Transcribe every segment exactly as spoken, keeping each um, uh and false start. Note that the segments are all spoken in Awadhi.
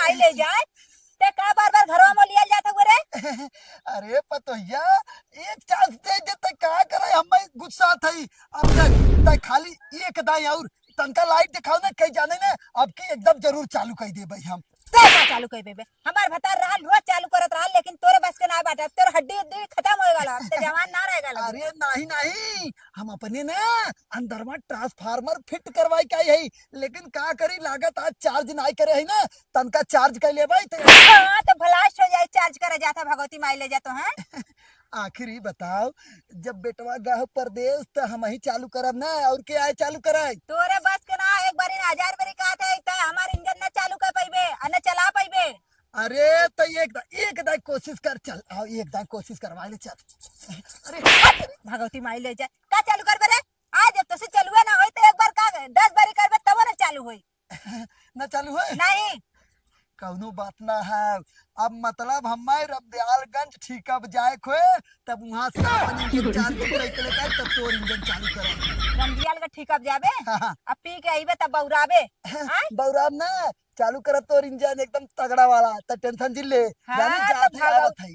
आई ले जाए, ते का बार बार घरवा में लिया जात हुए रे? अरे पतोहिया, एक चांस दे दे, ते का करे, हम गुस्सा थई। अब तक ते खाली एक दाई और तनका लाइट दिखाओ ना, कहीं जाने ना, अब की एकदम जरूर चालू कर देबे हम। ते का चालू कर देबे? हमार भतार रहल, रोज चालू करत रहल, लेकिन तोरे बस के ना बाटे। अब तोर हड्डी उड्डी खत्म होए वाला, अब ते जवान ना रहे वाला। अरे नहीं नहीं, हम अपने ना अंदर में ट्रांसफार्मर फिट करवाई के आई है, लेकिन का करी, लागत आज चार्ज नहीं करे है ना, तनका चार्ज कर लेबै ते। हाँ, तो ब्लास्ट हो जाए, चार्ज करे जाता भगवती माई ले जा तो, हैं? आखिर ही बताओ, जब बेटवा गह परदेस त हम ही चालू करब ना, और के आए चालू कराई? तोरे बस के ना, एक बारी ना हजार बारी कहत है, त हमार इंजन न चालू कर पाइबे, आ न चला पाइबे। अरे, त एक दा, एक दाई कोशिश कर, चल, आओ, एक दाई कोशिश करवा ले, चल। अरे, भगवती माई ले जाए, का चालू करबे रे? आज जब तोसे चालुए ना होई, त एक बार का, दस बारी करबे, तब ना चालू होई। ना चालू होई? नहीं। कौनो बात ना है। अब मतलब हमारे रमदयालगंज ठीकब जाए खोए, तब वहाँ से अपन इंजन चालू करके लेकर तब तोर इंजन चालू करे। रमदयालगंज ठीकब जाबे? हाँ, हाँ। अब पी के आइबे तब बौराबे। आय? बौराब ना, चालू करब तोर इंजन एकदम तगड़ा वाला, त टेंशन जिन ले। हाँ, जानी जात तो है, भागो। आवत है।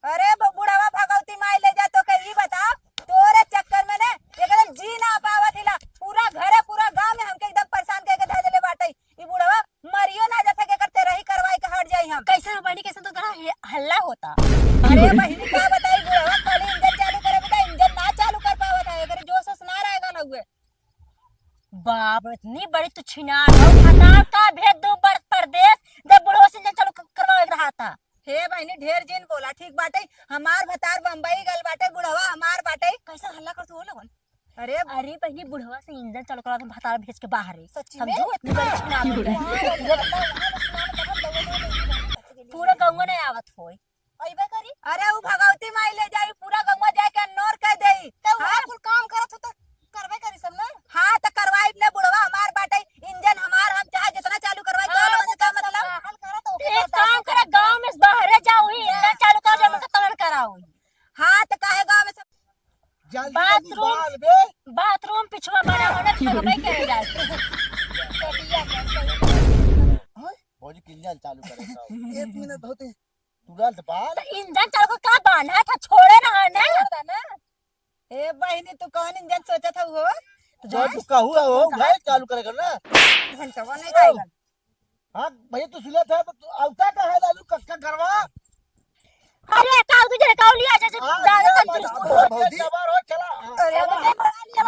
अरे ब-, बुढ़वा भगवती माई ले जा, तो के ई बताओ, तोरे चक्कर में ने एकदम जी ना पावत हिला। पूरा घरे, पूरा गांव में हमके एकदम परेशान करके धर देले बाटे। ई बुढ़वा मरियो ना जाथे के एकर तेरही करवाई के हट जाई हम। कैसे हो बहनी, कैसे तो तोरा हे-, हल्ला होता। अरे बहिनी, का बताई, बुढ़वा खाली इंजन चालू करे बता, इंजन ना चालू कर पावत है, एकरे जोश ओश ना रहेगा ना हुए। बाप रे, इतनी बड़ी तू छिनार हो, भतार का भेज दू बड़ परदेस, जब बुढ़वा से इंजन चालू क-, करवावे के रहा था। हे बहिनी, ढेर जिन बोला, ठीक बाटे, हमार भतार बम्बई गल बाटे, बुढ़वा हमार बाटे। कैसे हल्ला करत हो लोगन? अरे अरे बहिनी, बुढ़वा से इंजन चालू करवा के भतार भेज के बाहर है। सच्ची में? समझो, इतनी बड़ी छिनार हो गई। पूरा गौवा नहीं आवत होई। अइबे करी। अरे उ भगवती माई ले जाई, पूरा गौवा जाए के नोर कह देई। त उ हाँ? कुल काम करत हो त करबे करी सब ना। हाँ, त करवाई ने बुढ़वा हमार बाटे, इंजन हमार, हम चाहे जितना चालू करवाई, हाँ, तो लोगन का मतलब? हल करा तो एक काम करे, गांव में से बाहरे जाओ ही, इंजन चालू कर, जब तक तवन कराओ ही। हाँ, त काहे गांव में से जल्दी जल्दी बाथरूम, बाल बे। बाथरूम पिछुआ बड़ा होने ठगबे करे जाए। हाँ? भौजी के इंजन चालू करे का। एक मिनट भौजी। तुरंत बाल। त इंजन चालू कर का बांधा था, छोड़े ना है ना। छोड़ ना। ए बहिनी, तू कौन इंजन सोचत हऊ हो? जो तू कहू है हो, तू कहा भाई चालू करे कर ना। घंटवा नहीं जाएगा। हाँ, भैया तू सुनत है, तो तू आवता का है लालू कक्का करवा? अरे, काऊ तुझे काऊ लिया, जैसे हाँ, ज्यादा क्या बात है, भौजी? सवार हो, चला। अरे,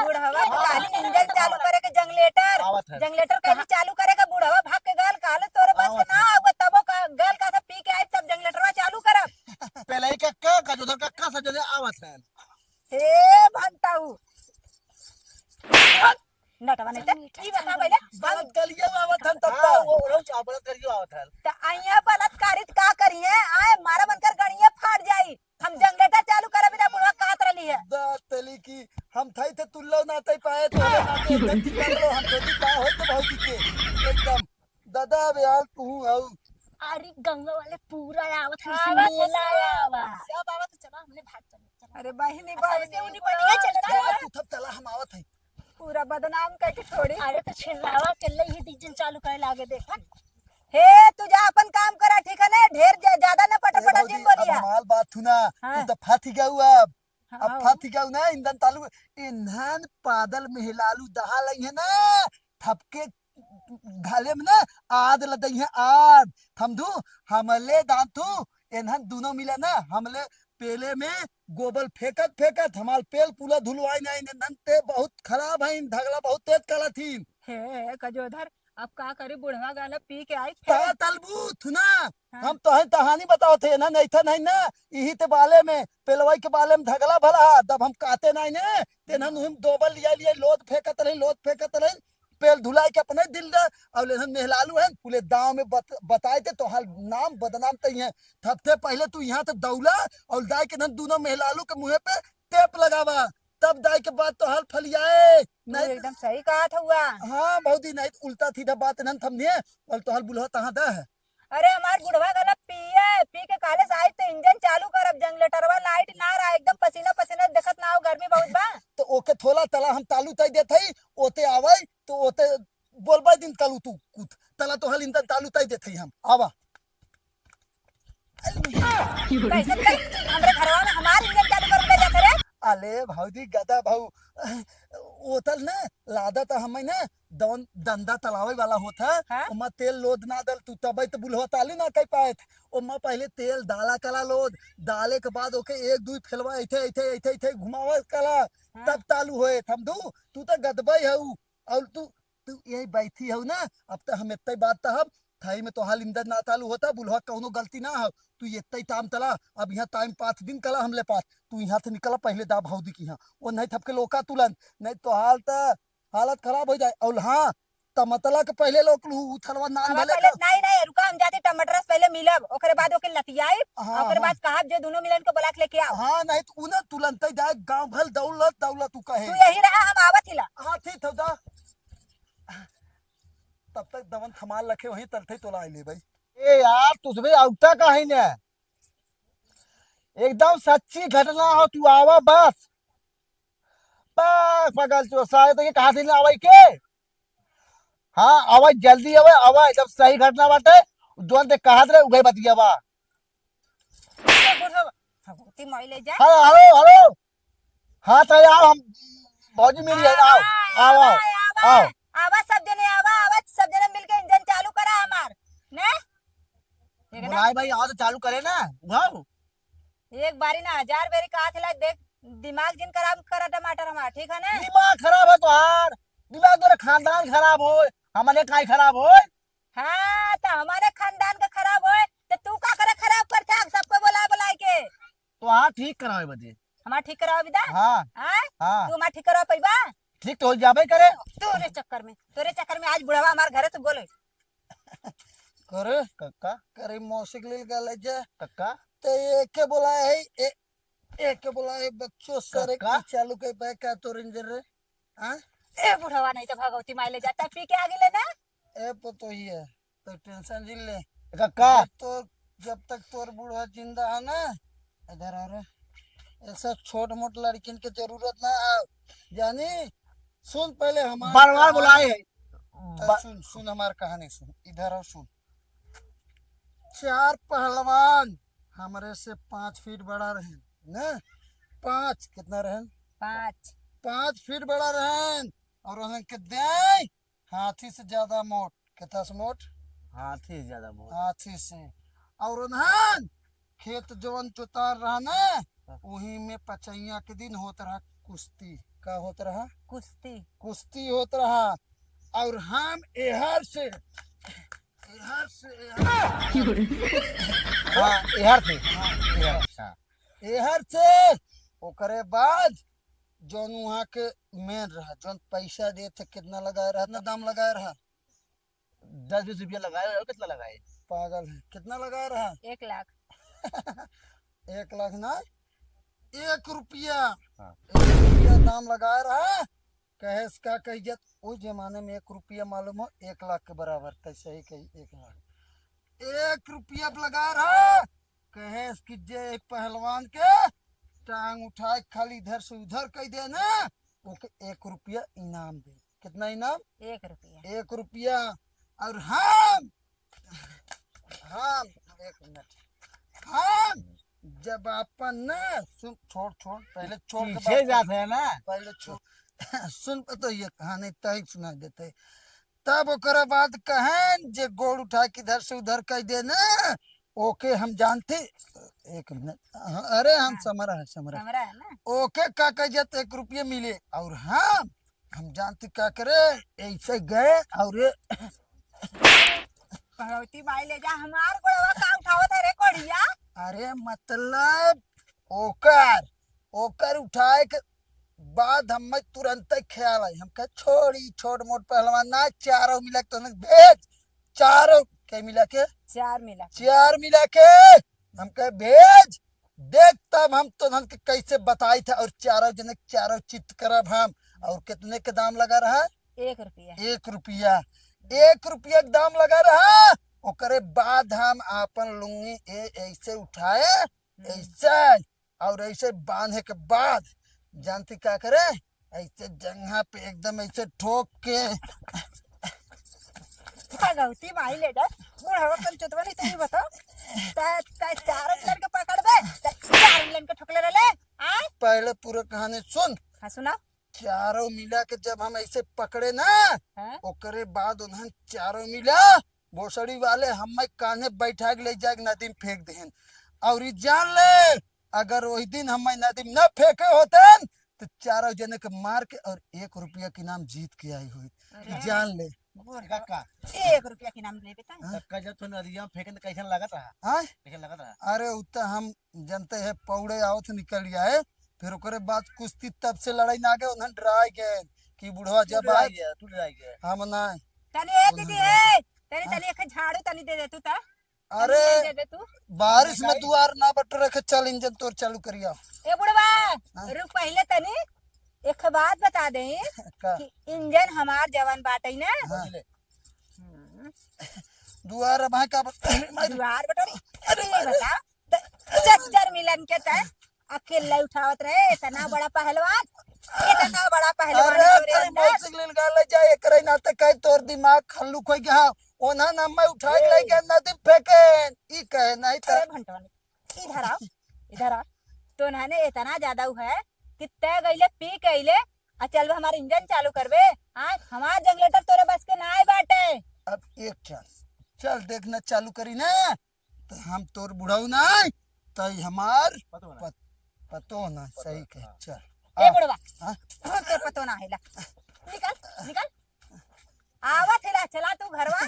बुढ़वा के काली इंजन चालू करे के जनरेटर। आवत है। जनरेटर कहीं चालू करे के बुढ़वा भाग के गल, काले तोरे बस के आवत ना है। आवे, तबो का गल का से पी के आई, तब जनरेटरवा चालू करब। पहले ही कक्का, का जो उधर कक्का से जने आवत है। हे भंटाऊ। नटवा नहीं त, ई बता पहले, बलत कलिया आवत हन तब हाँ, तक। वो रोज बलत कलिया आवत हन। त आइया बलात्कारित का करिए? आए मारा बनकर गणिया फाट जाई। हम जनरेटर चालू करब, इधर बुढ़वा कहत रहली है। दा तली की हम थाई थे तुल्लो ना तई पाए, तो ना तई एकदम की कर लो, हम सोची का होई तो भौजी के। एकदम दादा बे यार तू हऊ। अरे गंगा वाले पूरा आवत है, आवत है मेला सब। आवा। सब आवत है, चला हमने भाग चल, चला। अरे बहिनी, अब बहिनी, सबसे उन्हीं बढ़िया चलता है। तू थप चला, हम आवत है। पूरा बदनाम करके छोड़ी। अरे तो छिल्लावा के ले ही इंजन चालू करे लागे, देखा। हे, तू जा अपन काम करा, ठीक है ना? ढेर ज-, ज्यादा ना पटर ए पटर भौजी, जिन बोलिया। अब हमार बात सुना, हाँ। तू तो फांसी गऊ अब। हाँ, अब हाँ। फांसी गऊ ना, इंजन चालू, इन्हन पादल मेहलालू दहा लई है ना, थपके घाले में ना आद लदई है आद। थमधू, हमले दांतू, एन्हन दुनो मिले ना, हमले पेले में गोबल फेंकत फेंकत हमार पेल पूरा धुलवाई नहीं, एन्हन ते बहुत खराब है, धगला बहुत तेज काला थीन। हे, कजोधर, अब का करी, बुढ़वा गाला पी के आई ता फेर। तलबू, थुना, हाँ। हम तोहे कहानी बताओ थे ना, नहीं था नहीं ना, इही ते बाले में, पेलवाई के बाले में धगला भला हा, तब हम काते नहीं ने, तेना नुहिम दोबल लिया लिए, लोद फेंकत रही, लोद फेंकत रही, पेल धुलाई के अपने दिल दे, और लेहन मेहलालू है, पूरे दांव में बत-, बताए दे, तोहार नाम बदनाम तई है। सबसे पहले तू यहाँ से दौला और जाए के ना दोनों मेहलालू के मुँहे पे टेप लगावा, तब जाए के बाद तोहार फलियाए। तू नहीं एकदम सही कहा था हुआ। हाँ भौजी, नहीं तो उल्टा सीधा बात नन थमनिए, और तोहार बुढ़वा तहाँ दे है। अरे हमार बुढ़वा गला पिए, पी के काले से आई तो इंजन चालू करब, जनरेटरवा लाइट ना रहा, एकदम पसीना पसीना देखत ना हो, गर्मी बहुत बा। तो ओके थोला तला हम तालू तई देत हई, ओते आवई, तो ओते बोलबे दिन कालू तू कुछ। तला तो हाल इंजन चालू तय देते ही हम। आवा। कैसे तय हमरे घरवा में हमार इंजन चालू कर दे जाते रे? अले भौजी गदा भाऊ, ओतल ना, लादा त हमें ना दौन दंदा तलावे वाला होत है। हाँ? ओमा तेल लोद ना दल तू, तबे तो बुलवा ताली ना कह पाए। ओमा पहले तेल डाला कला लोद, डाले के बाद ओके एक दुई फेलवा ऐथे, ऐथे, ऐथे, ऐथे घुमावा कला, हाँ। तब चालू होए। हम दू, तू तो गदबई है उ, और तू, तू यही बैठी हऊ ना, अब तो हम इतने बात तो हम थाई में तो हाल इंजन ना चालू होता, बुलवा कौनो गलती ना हो, तू इतने टाइम तला, अब यहाँ टाइम पाँच दिन कला हमले पास, तू यहाँ से निकला पहले दा भौजी की यहाँ, वो नहीं थपके लोका तुलन, नहीं तो हाल तो हालत खराब हो जाए। और हाँ, तमतला के पहले लोग लू उथलवा नान हमार भले पहले का। नहीं, नहीं, रुका, हम जाते टमाटर से पहले मिलब, ओकरे बाद ओके लतियाई, हाँ, ओकरे हाँ। बाद कहब जे दोनों मिलन के बुला के लेके आओ। हाँ, नहीं तो उन्हें तुरंत ही जाए, गांव भर दौलत, दौलत तू कहे। तू यही रहा, हम आवत हिला। हाँ, ठीक हो जा। तब तक दवन थमाल रखे वहीं तलथे तोला ले भाई। ए यार, तुझे भी आउटा का है ना? एकदम सच्ची घटना हो, तू आवा बस। बस, पगल चो, सारे तो ये कहा दिन आवे के? हाँ, आवे, जल्दी आवे, आवे, जब सही घटना बाटे, जोन ते कहा दे, उगे बतिया बा। भगवती माई ले जा। हेलो, हेलो, हेलो। हाँ, तो आओ, हम भौजी मिल गए, आओ, आवा, आओ, आवा, आओ, आवा, आओ। आवा, सब जने आवा, आवा, सब जने मिलके इंजन चालू करा हमार, ने? देखना। बुलाए भाई, आओ तो चालू करे ना, उठाओ। एक बारी ना हजार बेरी कहा थिला, देख, दिमाग जिन खराब करा टमाटर हमार, ठीक है ना? दिमाग खराब है तोहार, दिमाग तोरे खानदान खराब होय, हमारे काई खराब होय? हाँ, तो हमारे खानदान का खराब होय, तो तू का करे खराब कर था, सबको बुला बुला के? तो हाँ, ठीक करावे बदे। हमार ठीक करावे बिदा? हाँ। आय? हाँ। तू हमार ठीक करावे पैबा? ठीक तो हो जाबे करे। तोरे चक्कर में, तोरे चक्कर में आज बुढ़ावा हमार घरे से बोले। करे कक्का। करे मौसी के लिए गले जे। कक्का। ते एके बोला है, ए, एके बोला है बच्चों सरे कक्का। की चालू के पे का तोर इंजन रे? हाँ? ए बुढ़वा नहीं तो भगवती माई ले जाता, पी के आगे लेना। ए पतोहिया, तो टेंशन जिन ले। कक्का। जब तो, जब तक तोर बुढ़वा जिंदा है ना, इधर आ रे। ऐसा छोट मोट लड़किन के जरूरत ना है, जानी? सुन पहले हमार बार बार कहानी। बुलाए है। तो बा- सुन, सुन हमार कहानी सुन, इधर आओ सुन। चार पहलवान हमरे से पाँच फीट बड़ा रहन, ना? पाँच, कितना रहन? पाँच। पाँच फीट बड़ा रहन, और उन्हन के देह हाथी से ज्यादा मोट। कितना से मोट? हाथी से ज्यादा मोट। हाथी से। और उन्हन खेत जवन जोतार रहा ना, हाँ। वही में पचैया के दिन होत रहा कुश्ती। का होत रहा? कुश्ती। कुश्ती होत रहा। और हम एहर से, एहर से, एहर हाँ, एहर से। हाँ, एहर, हाँ। एहर से, ओकरे बाद जौन वहाँ के मेन रहा, जौन पैसा देत है, कितना लगाए रहा, कितना दाम लगाए रहा? दस बीस रुपया लगाए, और कितना लगाए? पागल है, कितना लगाए रहा? एक लाख। एक लाख ना, एक रुपया, हाँ। एक रुपया दाम लगाए रहा। कहे इसका कहियत, उस जमाने में एक रुपया मालूम हो, एक लाख के बराबर, कैसे ही कही, एक लाख। एक रुपया पे लगा रहा, कहे इसकी जे एक पहलवान के टांग उठाए, खाली इधर से उधर कह दे ना, ओके एक रुपया इनाम दे। कितना इनाम? एक रुपया। एक रुपया। और हम, हम, एक मिनट, हम जब अपन ना, सुन, छोड़, छोड़, पहले छोड़ के पीछे बात जात कर। है ना। पहले छोड़। सुन, तो ये कहानी तय सुना देते। तब ओकरा बाद कहन जे गोड़ उठा के इधर से उधर कह दे ना, ओके हम जानते, एक मिनट, हाँ, अरे हम हाँ। समरा है, समरा। समरा है ना? ओके का कह जात एक रुपया मिले, और हम, हम जानते का करे, ऐसे गए और ये भगवती माई ले जा, हमार गोड़वा का उठावत है रे कोढ़िया? अरे मतलब ओकर, ओकर उठाए के बाद हमें तुरंत ख्याल आई, हम कहे छोड़ी, छोट मोट पहलवान ना, चारों मिला के तो भेज, चारों के मिला के, चार मिला के। चार मिला के हम कहे भेज, देख तब हम तो धन के कैसे बताई थे, और चारों जने चारों चित्त करब हम। और कितने के दाम लगा रहा? एक रुपया। एक रुपया, एक रुपया के दाम लगा रहा। ओकरे बाद हम आपन लुंगी ए, ऐसे उठाए, हम्म। ऐसे, और ऐसे बांधे के बाद जानती का करे, ऐसे जंघा पे एकदम ऐसे ठोक के, गौती माई ले जा। बुढ़वा कन चोदवा नहीं, तू ही बताओ। त, त चारों मिलन के पकड़बे, त चारों मिलन के ठोकले रहले। आय? पहले पूरा कहानी सुन। हाँ, सुना। चारों मिला के जब हम ऐसे पकड़े ना, हाँ? ओकरे बाद उन्हन चारों मिला भोसड़ी वाले हमें कान्हे बैठा के ले जाके नदी में फेंक देहन। और ई जान ले, अगर वही दिन हमें नदी में न फेंके होतन, तो चारों जने के मार के और एक रुपया के इनाम जीत के आई हुई। अरे। जान ले। बुढ़वा। का? एक रुपया के इनाम लेबे त। हाँ? तब का जब तू नदिया में फेंकन त कैसन लागत रहा? हाँ? कैसन लागत रहा? अरे, उ त हम जनते है, पौड़े आवत निकल जाए, फिर ओकरे बाद कुश्ती तब से लड़ाई ना गए, उन्हन डराए गए कि बुढ़वा तू जब डराई आए, गया, तू डराई गया। हम ना। तनी ए उन्हन दीदी, डराए। ए, तनी, हाँ? तनी एक झाड़ू तनी दे दे तू त। अरे, तनी दे दे तू। बारिश में दुआर ना बटोरे के चल, इंजन तोर चालू करिया। ए बुढ़वा, हाँ? रुक पहिले तनी, एक बात बता दे का? कि इंजन हमार जवन बाटे ना। हाँ। हम्म। दुआर अब है का बट-, दुआर बटोरी। अरे, ई बता, त-, चच्चर मिलन के तय अकेले उठावत रहे, इतना बड़ा पहलवान, इतना बड़ा पहलवान अरे, तोरे तेरी अंदर। मौसी के लेल गाल ले जाए, एकरे नाते कहे तोर दिमाग हल्लुक हो गया। ओन्हा ना मैं उठा के ले गया, नदी में फेंके। ई कहे नहीं त अरे भंटवानी, इधर आओ, इधर आओ। तो उन्होंने इतना ज्यादा उ है कि तय गईले, पी के अइले, आ चल बे हमार इंजन चालू करबे। हाँ, हमार जनरेटर तोरे बस के ना आए बाटे। अब एक चांस, चल देखना चालू करी ना। तो हम तोर बुढ़ऊ ना, तो ई हमार पतो ना। पत-, पतो ना, पतो सही ना, कहे, हाँ। चल। ए आ, बुढ़वा, हाँ? हाँ, तोर पतो ना हैला। निकल, निकल। आवत हैला, चला तू घरवा।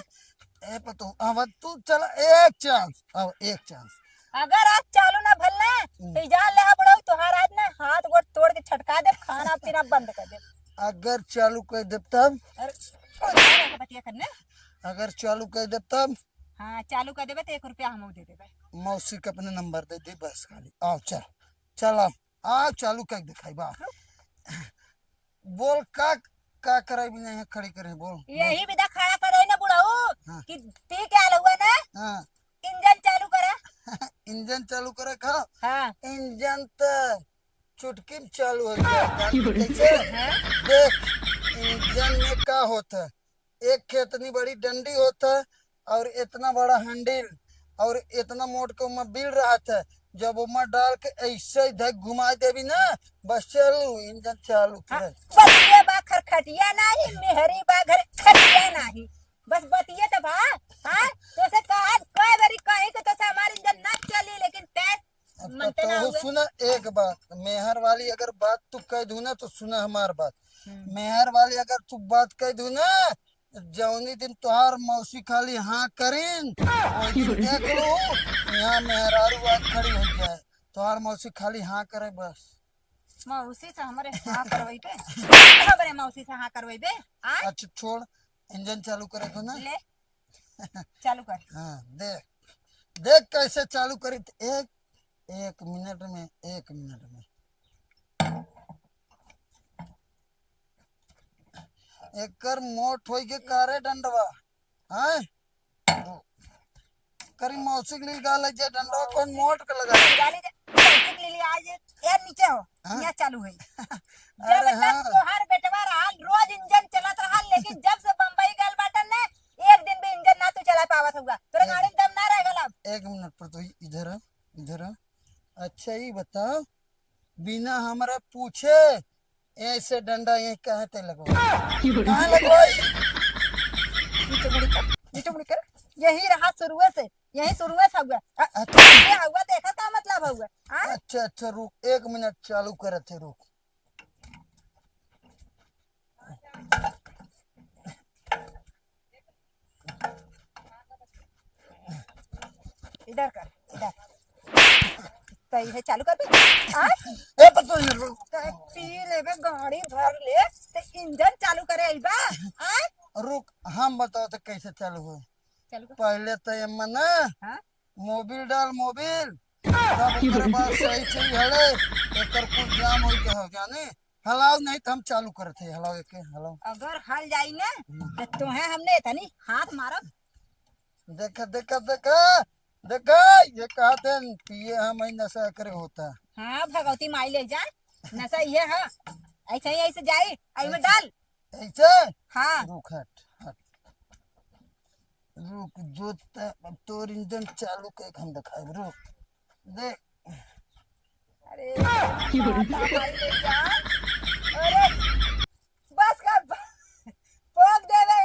ए पतो, आवत तू चला, एक चांस, अब एक चांस। अगर आज चालू ना भल ना, हम्म। तो ई जान ले हा बुढ़ऊ, तोहार आज ना हाथ गोड़ तोड़ के छटका दे, खाना पीना बंद कर दे। अगर चालू कर देब तब? अरे, ओ, जा रहा है बतिया करने। अगर चालू कर देब तब? हाँ, चालू कर देबे तो एक रुपया हमहू दे देबे। मौसी के अपने नंबर दे दे बस खाली। आओ, चल, चल आओ, आओ, चालू कर दिखाई बा। बोल का, का करे बिना यहाँ खड़ी करे, बोल। यही विधा खड़ा करे ना बुढ़ऊ हाँ। कि पी के आल हुआ ना, हाँ। इंजन चालू करा। इंजन चालू करे का? हाँ। इंजन त चुटकी में चालू हो गया। कैसे? हाँ। देख, इंजन में का होता है, एक खेतनी बड़ी डंडी होता है और इतना बड़ा हैंडल और इतना मोट के उमा बिल रहत है। जब उमा डाल के ऐसे ही धक घुमा देबी ना, बस चालू, इंजन चालू हाँ, तुरंत। बतिये बा खरखटिया नाही, मेहरी बा घर खटिया नाही। बस बतिये तो बा। हाँ, तोसे कहा, कई बारी कही कि तोसे हमार इंजन ना चली, लेकिन तै अब मनते ना बताओ, हुए। सुना एक बात, मेहर वाली अगर बात तू कह दू ना तो सुना हमार बात। हम्म। मेहर वाली अगर तू बात कह दू ना, जौनी दिन तोहार मौसी खाली हाँ करीन, वही दिन देख लो, यहाँ मेहरारू आज खड़ी हो जाए, तोहार मौसी खाली हाँ करे बस। मौसी से हमरे हाँ करवाई बे, हमरे मौसी से हाँ करवाई बे, आ? अच्छा छोड़, इंजन चालू करे दो ना। ले, चालू कर। हाँ, देख, देख कैसे चालू करी। एक, एक मिनट में, एक मिनट में। एकर मोट होई के कारे डंडवा, हैं? करी मौसी के लिए गाल जे डंडवा कौन मोट के लगा है? गाली जे, मौसी के लिए आज ये नीचे हो, हाँ? यहाँ चालू है। जब अरे तक हाँ। तोहार बेटवा रहल, रोज इंजन चलत रहल, लेकिन जब से बम्बई गल बाटन ने, एक दिन भी इंजन ना तू चला पावत हुआ। तोरे एक गाड़ी में दम ना रह गल अब। एक मिनट पर तो इधर आ, इधर आ। अच्छा, ये बताओ, बिना हमरा पूछे ऐसे डंडा यहीं कहाँ ते लगवाई? कहाँ लगवाई? नीचे मुड़ी कर, नीचे मुड़ी कर। यही रहा शुरुए से, यही शुरुए से हुआ। अ, अच्छा। ये हुआ, देखा का मतलब हुआ? हाँ? अच्छा, अच्छा, रुक, एक मिनट, चालू करत है, रुक। इधर कर, इधर। तो ये चालू कर दे। आ? ए, पतो नहीं, रुक। तो पी लेबे, गाड़ी भर ले, तो इंजन चालू करे अइबा। आ? रुक, हम बताओ तो कैसे चालू हो। चालू कर। पहले तो ये मना, हाँ? मोबिल डाल, मोबिल। तब ओकरे बाद सही सही हले, एकर कुल जाम होई के हो, जाने? हलाओ नहीं तो हम चालू करत है, हलाओ एके, हलाओ। अगर हल जाई ना, हम्म। तो तोहे हमने इतनी हाथ मारब। देखा, देखा, देखा, देखा, ये कहत हैं, पिए हम ही नशा करे होता। हाँ, भगवती माई ले जा, नशा ये है, ऐसे ही ऐसे जाई, आई में ऐसे। डाल। ऐसे? हाँ। रुक, हट, हट। रुक, जो त-, अब तोर इंजन चालू कइके हम देखाइब, रुक। देख। अरे, माता भाई रे जान। अरे, बस कर, पोंक देबे।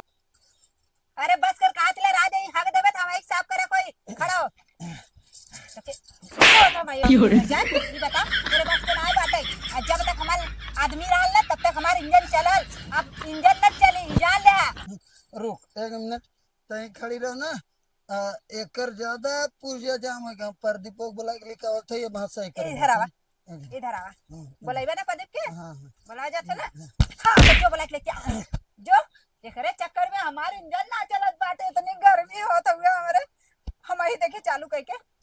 अरे, बस कर, कहाँ चला रहा दे, हग देबे, तो हम एक साफ करे कोई, खड़ा हो। तो के, तो भाई, जान, ये बता, तेरे बस के नाहीं बाटे। आ जब तक हमार आदमी रहल ना, तब तक हमार इंजन चलल। अब इंजन न चली, जान ले। रुक, एक मिनट, तहीं खड़ी रह ना। आ, एकर ज्यादा पुर्जा जाम है, हम प्रदीपो के बुला के लेके आवत है, ये बात सही करे। इधर आवा, हम्म। इधर आवा। हम्म, हम्म। बुलाइबे ना प्रदीप के? हाँ, हाँ। बुलावा जात है ना? हाँ। हाँ, तो जो बुला के लेके आ। जो, एकरे चक्कर में हमार इंजन ना चलत बाटे, इतनी गर्मी होत हुए हमरे। हम ही देखे चालू कइके।